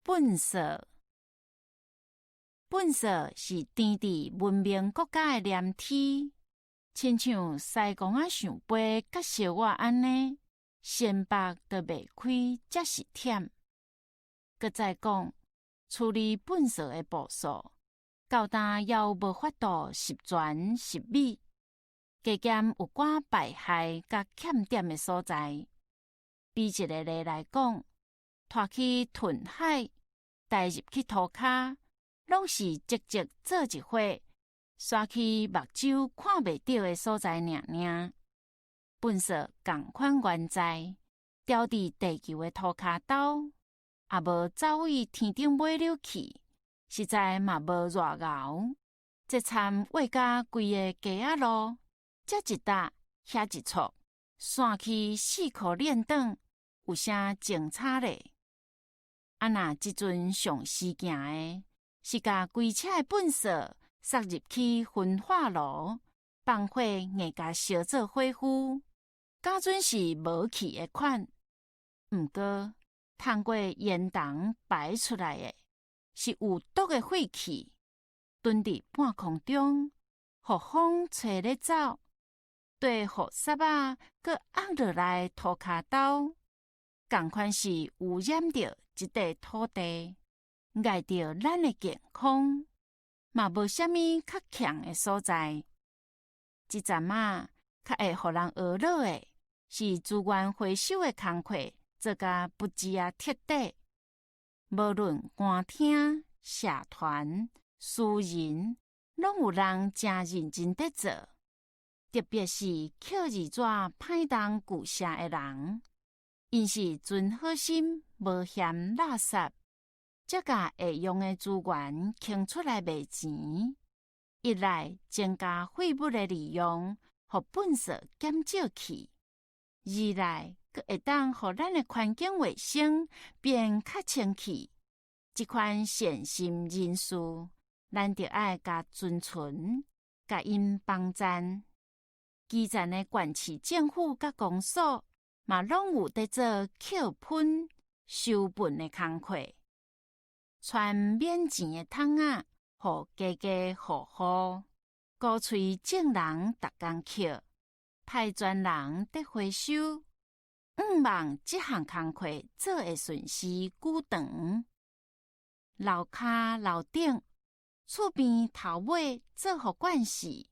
糞埽。糞埽是甜佇文明國家的黏天，親像師公仔想杯佮燒我按呢，先腹都袂開，才是忝。閣再講，處理糞埽的步數，到今猶無法度十全十美，加減有寡敗害佮欠點的所在。比一個例來講，拖去囤海，帶入去塗跤，攏是足足做一伙，煞去目睭看袂著的所在爾爾。糞埽仝款原在，掉佇地球的塗跤兜，也無走位天頂尾溜去，實在嘛無偌𠢕。這摻畫甲規个街仔路，這一搭，遐一撮，散去四箍輾轉，有啥精彩咧？啊若這陣上時行的，是共規車的糞埽塞入去焚化爐，放火硬共燒做火灰，敢準是無去的款。毋過，通過煙囱排出來的，是有毒的廢氣，囤佇半空中，予風吹咧走，綴雨雪仔，閣壓落來塗跤兜，仝款是污染著這塊土地，礙著咱的健康，嘛無啥物較強的所在。這陣仔較會予人懊惱的，是資源回收的工課做甲不止仔徹底。無論官廳、社團、私人，攏有人誠認真佇做。特別是抾字紙歹東舊舍的人，𪜶是存好心，無嫌垃圾，才共會用的資源清出來賣錢。一來增加廢物的利用，予糞埽減少去；二來閣會當予咱的環境衛生變較清氣。這款善心人士，咱著愛共尊存，共𪜶幫贊。基層的縣市政府佮公所，嘛攏有佇做抾噴、收糞的工課，傳免錢的桶仔，予家家戶戶，鼓吹眾人逐工抾，派專人佇回收，向望這項工課做會順時久長。樓跤樓頂、厝邊頭尾做予慣勢，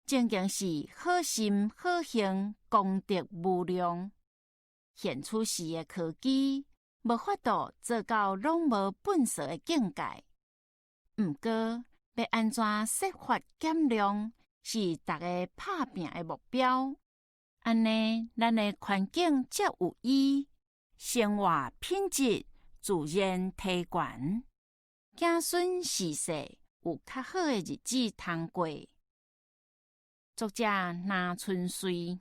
正經是好心好行，功德無量。現此時的科技，無法度做到攏無糞埽的境界。毋過，欲按怎設法減量，是逐个拍拚的目標。按呢，咱的環境才有醫，生活品質自然提懸，子孫世世有較好的日子通過。作者林春穗。